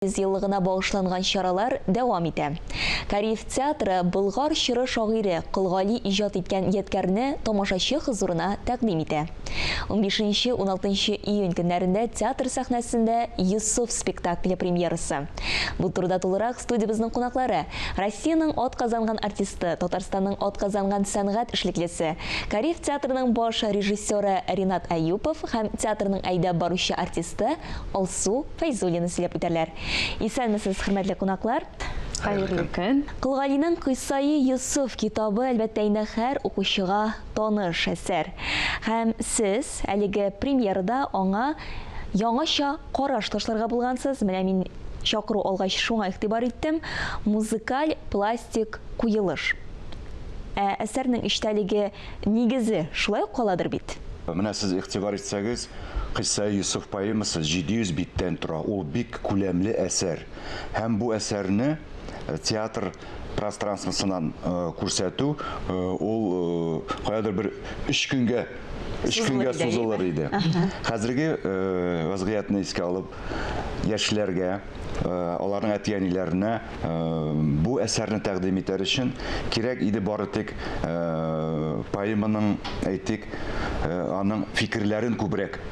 100 еллыгына багышланган чаралар дәвам итә. Кариев театры Болгар чоры шагыйре Кол Гали иҗат иткән ядкәрне тамашачы хозурына тәкъдим итә. Унбишенче-уналтынчы июнь көннәрендә театр сәхнәсендә Йосыф спектакле премьерасы. Бу турыда тулырак студиябезнең кунаклары, Россиянең атказанган артисты, Татарстанның атказанган сәнгать эшлеклесе, Кариев театрының баш режиссеры Ринат Әюпов һәм театрның әйдәп баручы артисты Алсу Фәйзуллина сөйләп үтәрләр. Исәнмесез, хөрмәтле кунаклар! Хәерле көн! Кол Галинең Кыйссаи Йосыф китабы, әлбәттә инде, һәр укучыга таныш әсәр. Һәм сез әлеге премьерада аңа яңача караш ташларга булгансыз. Менә мин чакыру алгач шуңа игътибар иттем. Музыкаль пластик куелыш. Ә әсәрнең эчтәлеге, нигезе шулай ук каладыр бит? Менә сез игътибар итсәгез, Кыйссаи Йосыф поэмасы 700 биттән тора, ул бик күләмле әсәр. Һәм бу әсәрне театр пространствосыннан күрсәтү, ул каядыр бер өч көнгә өч көнгә сузылыр иде. Хәзерге вазгыятьне искә алып, яшьләргә, аларның әти-әниләренә бу әсәрне тәкъдим итәр өчен кирәк иде бары тик поэманың, әйтик, аның фикерләрен күбрәк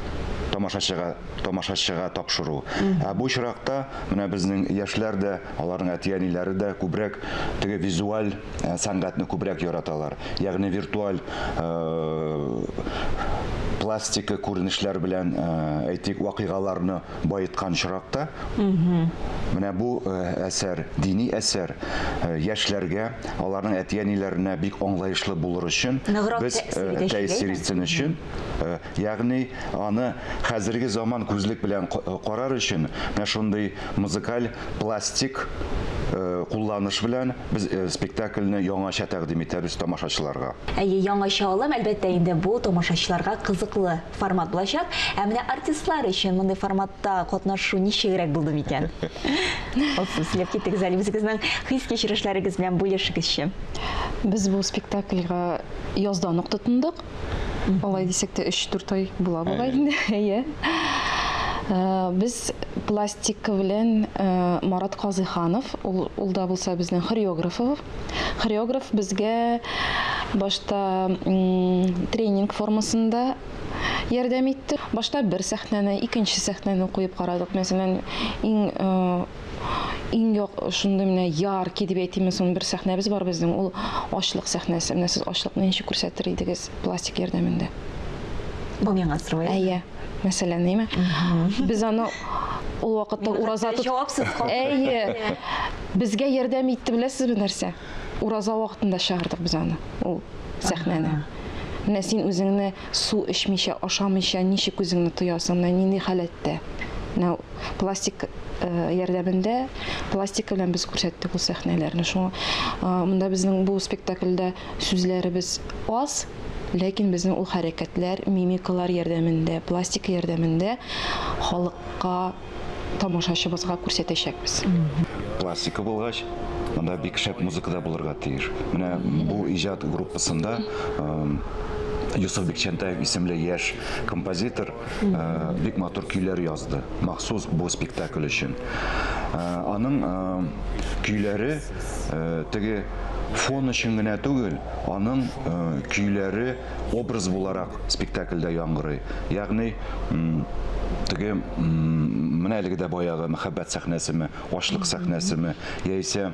тамашачыга тамашачыга тапшыру. Ә бу очракта менә безнең яшьләр дә, аларның әти-әниләре дә күбрәк теге визуаль сәнгатьне күбрәк яраталар. Ягъни виртуаль пластика күренешләр белән, әйтик, вакыйгаларны баеткан очракта, менә бу әсәр, дини әсәр яшьләргә, аларның әти-әниләренә бик аңлаешлы булыр өчен, без тәэсир итсен өчен, ягъни аны хәзерге заман күзлек белән карар өчен, менә шундый музыкаль пластик кулланыш белән без спектакльне яңача тәкъдим итәбез тамашачыларга. Әйе, яңача алым, әлбәттә инде, бу тамашачыларга кызыклы формат булачак. Ә менә артистлар өчен мондый форматта катнашу ничегрәк булды микән? Алсу, сөйләп китегез әле, үзегезнең хис-кичерешләрегез белән бүлешегезче. Без бу спектакльгә яздан ук тотындык. Алай дисәк тә, 3-4 ай була бугай инде. Әйе. Э, без пластика белән э, Марат Казыйханов, ул, ул да булса безнең хореограф. Хореограф безгә башта тренинг формасында ярдәм итте. Башта бер сәхнәне, икенче сәхнәне куеп карадык. Мәсәлән, иң э, иң як шундый менә яркий дип әйтимме соң бер сәхнәбез бар безнең, ул ачлык сәхнәсе. Менә сез ачлыкны ничек күрсәтер идегез пластик ярдәмендә? Бу миңа сорау. Әйе. Мәсәлән, әйме? Без аны ул вакытта ураза тот. Җавапсыз калдык. Әйе. Безгә ярдәм итте, беләсезме нәрсә? Ураза вакытында чыгардык без аны, ул сәхнәне. Менә син үзеңне су эчмичә, ашамыйча ничек үзеңне тоясың, менә нинди халәттә? Менә пластик э, ярдәмендә, пластика белән без күрсәттек ул сәхнәләрне. Шуңа э, монда безнең бу спектакльдә сүзләребез аз, ләкин безнең ул хәрәкәтләр, мимикалар ярдәмендә, пластика ярдәмендә халыкка тамашачыбызга күрсәтәчәкбез. Пластика булгач, монда бик шәп музыка да булырга тиеш. Менә бу иҗат группасында Йосыф Бикчәнтаев исемле яшь композитор бик матур көйләр язды, махсус бу спектакль өчен. Аның көйләре теге фон өчен генә түгел, аның көйләре образ буларак спектакльдә яңгырый. Ягъни, теге менә әлеге дә баягы мәхәббәт сәхнәсеме, ачлык сәхнәсеме, яисә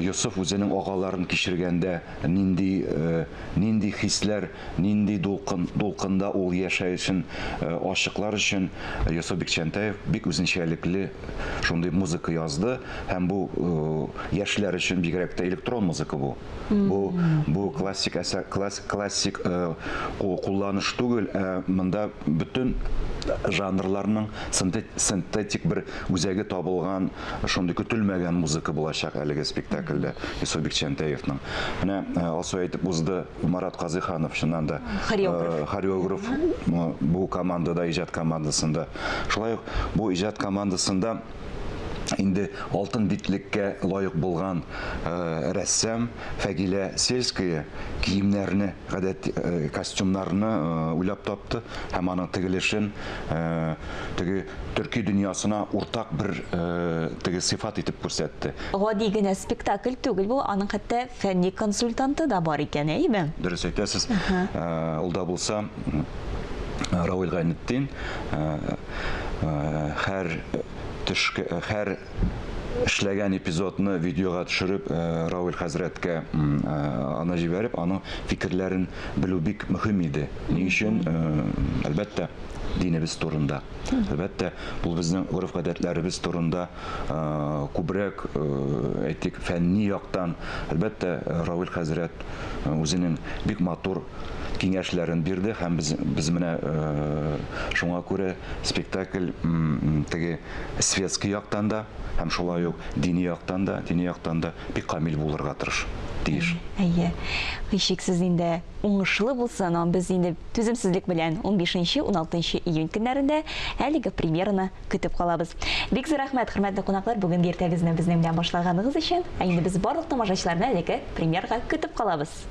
Йосыф үзенең агаларын кичергәндә нинди нинди хисләр, нинди дулкын дулкында ул яшәешен ачыклар өчен Йосыф Бикчәнтәев бик үзенчәлекле шундый музыка язды һәм бу яшьләр өчен бигрәк тә электрон музыка бу. Бу бу классик әсәр, класс, классик э, кулланыш түгел, ә монда бөтен жанрларның синтетик бер үзәге табылган шундый көтелмәгән музыка булачак әлеге спектакльдә Йосыф Бикчәнтәевның. Менә э, Алсу әйтеп узды, Марат Казыйханов чыннан да хореограф. Э, хореограф бу командада, иҗат командасында. Шулай ук бу иҗат командасында. Инде алтын битлеккә лаек булган рәссам Фәгилә Сельская киемнәрне, гадәти костюмнарны уйлап тапты һәм аның тегелешен теге төрки дөньясына уртак бер теге сыйфат итеп күрсәтте. Гади генә спектакль түгел бу, аның хәтта фәнни консультанты да бар икән, әйеме? Дөрес әйтәсез. Ул да булса Равил Гайнетдин һәр төшке һәр эшләгән эпизодны видеога төшереп Равил хәзрәткә аны җибәреп, аның фикерләрен белү бик мөһим иде. Ни өчен? Әлбәттә, динебез турында. Әлбәттә, бу безнең гореф-гадәтләребез турында күбрәк, әйтик, фәнни яктан, әлбәттә, Равил хәзрәт үзенең бик матур киңәшләрен бирде һәм без, без менә шуңа күрә спектакль теге светский яктан да һәм шулай ук дини яктан да, дини яктан да бик камил булырга тырыш, тиеш. Әйе. Һичшиксез инде уңышлы булсын. Без инде түземсезлек белән 15-16 июнь көннәрендә әлеге премьераны көтеп калабыз. Бик зур рәхмәт, хөрмәтле кунаклар, бүгенге иртәгезне безнең белән башлаганыгыз өчен. Ә инде без барлык тамашачыларны әлеге премьерага көтеп калабыз.